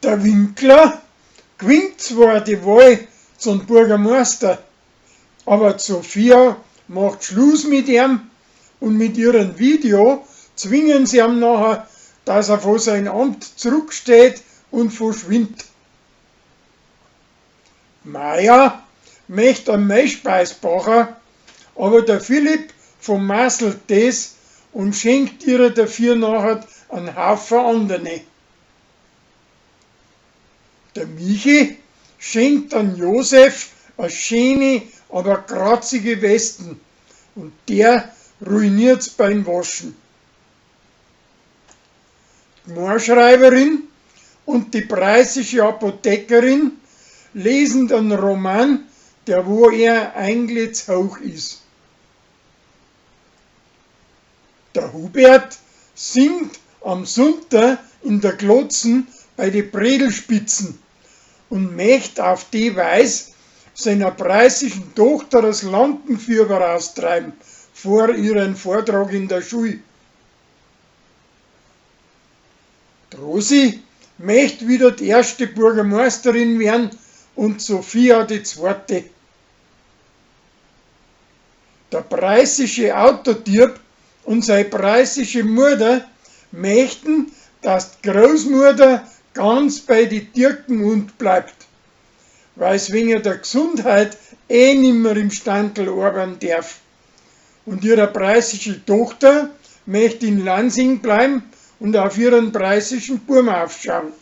Der Winkler gewinnt zwar die Wahl zum Bürgermeister, aber die Sophia macht Schluss mit ihm und mit ihrem Video zwingen sie ihm nachher, dass er von seinem Amt zurücksteht und verschwindet. Maja möchte einen Mehlspeis backen, aber der Philipp vermasselt das und schenkt ihr dafür nachher einen Haufen andere. Der Michi schenkt an Josef eine schöne, aber kratzige Westen und der ruiniert's beim Waschen. Die Moorschreiberin und die preußische Apothekerin lesen den Roman, der wo er eigentlich zu hoch ist. Der Hubert singt am Sonntag in der Glotzen bei die Bredelspitzen und möcht auf die Weise seiner preußischen Tochter das Lampenfieber austreiben vor ihren Vortrag in der Schule. Die Rosi möcht wieder die erste Bürgermeisterin werden und Sophia die zweite. Der preußische Autodieb und seine preußische Mutter möchten, dass die Großmutter ganz bei die Dirken und bleibt, weil's wegen der Gesundheit eh nimmer im Standl arbeiten darf. Und ihre preußische Tochter möchte in Lansing bleiben und auf ihren preußischen Bub aufschauen.